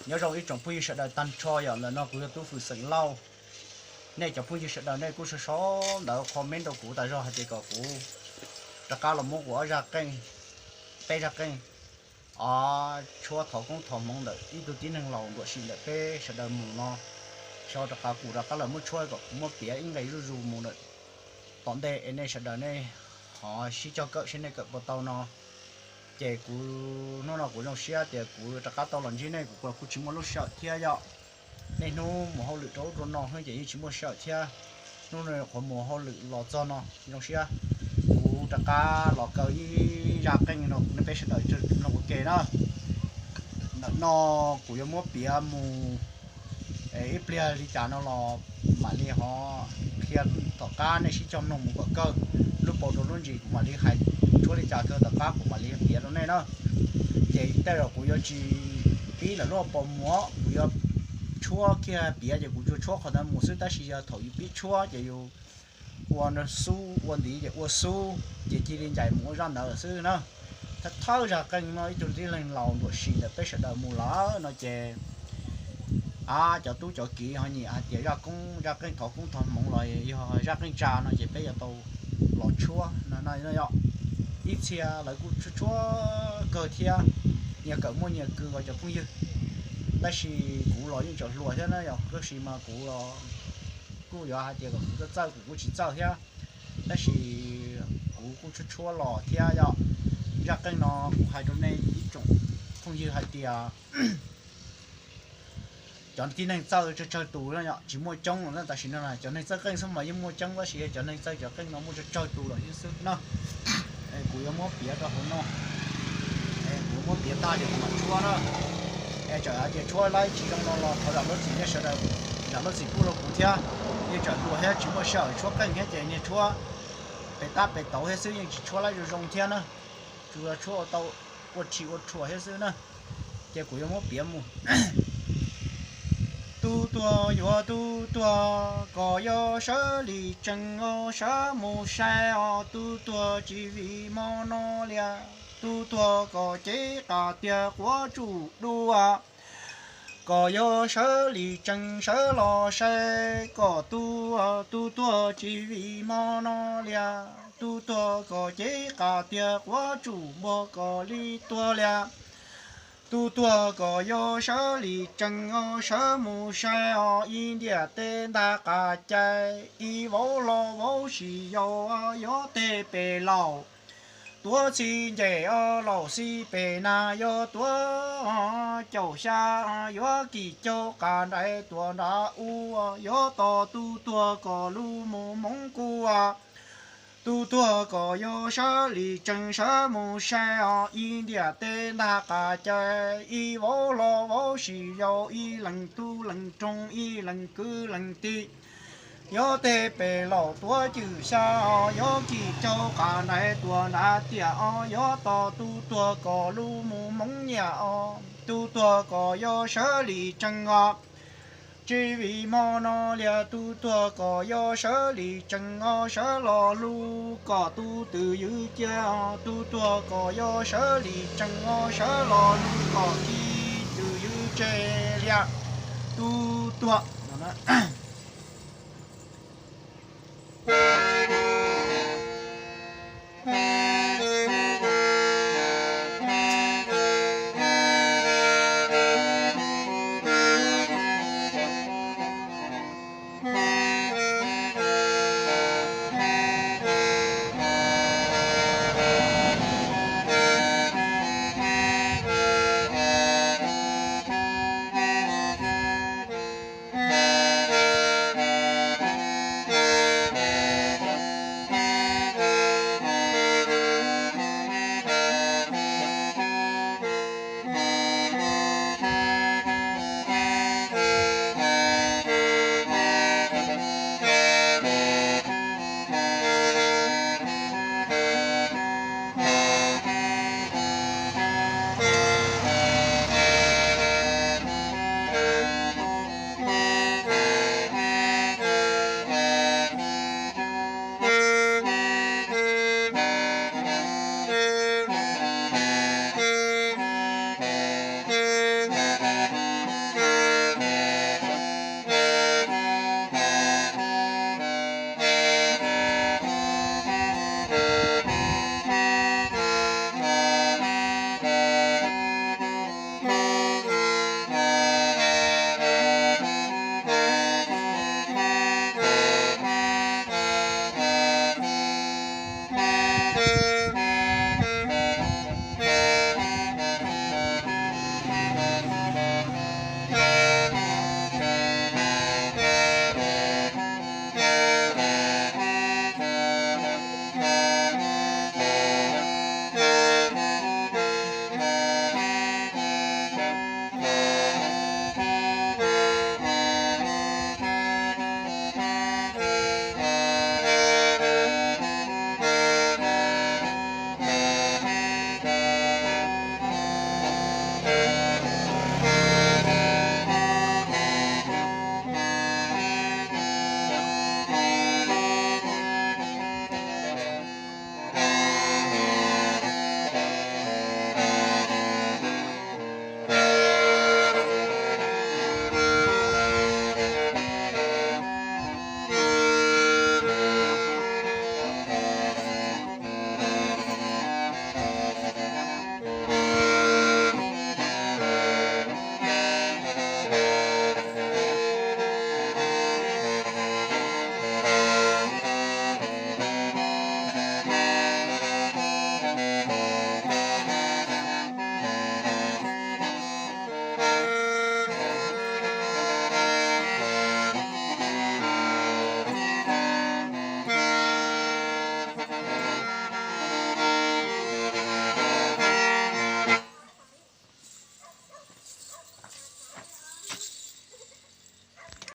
Nyob zoo ib tsoom phooj ywg sawv daws tag nrho, yog ntawm no kuv yog Tub Fwm xeem Lauj. Nej cov phooj ywg sawv daws nej kuj sau sau ntawv comment rau kuv tas zog hais tias kom kuv rov qab los muab kuv ob zaj qeej, peb zaj qeej, o, tshuab thov koob thov hmoov ntawm ib tug tib neeg laus nruam sim ntawm peb sawv daws mus no, xyov rov qab kuv rov qab los muab tshuab kom kuv muab piav ib nqe zuj zus mus lawm tom ntej es nej sawv daws nej ho sib cog kawm seb nej kawm puas tau no. Ces kuv hnub no kuv zoo siab tias kuv rov qab tau los ntsib nej, kuv kuj tsis muaj lub sij hawm thiab yom. Niaj hnub mus hauj lwm rau ub rau no xwb ces yeej tsis muaj sij hawm thiab. Hnub no qhuav mus hauj lwm los txog no zoo siab, kuv rov qab los kaw ib zaj qeej no nej peb sawv daws mloog ua ke na. Ntawm no kuv yuav muab piav mus ib pliag li cas no los mam li ho qhia, tom qab nej sib cog mloog mus kom kawg, lub paus rau lub ntsis kuv mam li hais tshuab li cas kawg tom qab kuv mam li piav rau nej na. Ces tej zaum kuv yuav tsis pib lawm lub paus mus, kuv yuav tshuab kiag piav ces kuv tsuas tshuab qhov ntawd mus xwb, tab sis yog thaum yus pib tshuab ces yus ua xub ua ntiv ces ua xub ces cia li ncaim mus ua zaj ntawd xwb na. Thawj thawj zaj qeej no ib tug tib neeg laus nruam sim ntawm peb sawv daws mus lawm no ces a cov tub cov kiv ho nyiam hais tias zaj koob zaj qeej thov koob thov hmoov los yog zaj qeej tsa no ces peb yuav tau los tshuab no yom. Ib txhia lawv kuj tshuab tshuab kawg thiab, nyias kawm muaj nyias kws os cov phooj ywg. Tab sis kuv los yeej tseem hluas thiab na yom, tab sis mas kuv los kuj yuav hais tias kom kuv txawj txawj kuv kuj tsis txawj thiab, tab sis kuv kuj tshuab tshuab los thiab yom. Zaj qeej no kuv hais rau nej ib tsoom phooj ywg hais tias cov tib neeg txawj tsawg tsawg tus no yom, tsis muaj coob los tam sim no cov neeg txawj qeej xwb mas yeej muaj coob, tab sis cov neeg txawj cov qeej no muaj tsawg tsawg tus lawm thiab xwb na. Kuv yuav muab piav rau hauv no, kuv muab piav tag ces kuv mam tshuab na. Es tsam hais tias tshuab laib tsis zoo no los thov zam lub txim nej sawv daws, zam lub txim pub rau kuv thiab. Yeej tseem hluas thiab tsis muaj sij hawm tshuab qeej thiab ces niag tshuab pem tab pem tauv thiab xwb, yeej tsis tshuab laib zoo zoo thiab na, tsuas tshuab ua tau ua tshis ua rhuas thiab xwb na. Ces kuv yuav muab piav mus. Tub tuag yuav tub tuag, koj yuav sawv li tsees os sawv mus saib os, tub tuag tsis vim hmo no li. Tub tuag koj cev qas tiag quav tsuj dua, koj yuav sawv li tsees sawv los saib koj tub, tub tuag tsis vim hmo no li. Tub tuag koj cev qas tiag quav tsuj npog koj li tuag li. Tub tuag koj yuav sawv li tsees os sawv mus saib os, ib ntiaj teb ntag qas cai, ib vauv los vauv sis yau, yuav teg pem laus tuav txhij ncej os, laus xij pem nag yuav tuav caum xya, yuav kim caug qas nraim tuam nrad ua, yuav tos tub tuag koj lub mus moov kuj. Tub tuag koj yuav sawv li tsees sawv mus saib os, ib ntiaj teb ntag qas cai, ib vauv los vauv sis yau, ib leeg tub leeg roog, ib leeg kwv leeg tij, yuav teg pem laus tuav cwm xya os, yuav kim caug qas nraim tuam nrad tiam os, yuav tos tub tuag koj lub mus moov nyiaj os. Tub tuag koj yuav sawv li tsees os, tsis vim hmo no li. Tub tuag koj yuav sawv li tsees os sawv los hlub koj tub twm ywv cia os. Tub tuag koj yuav sawv li tsees os sawv los hlub koj tub twm ywv tseg li. Tub tuag no,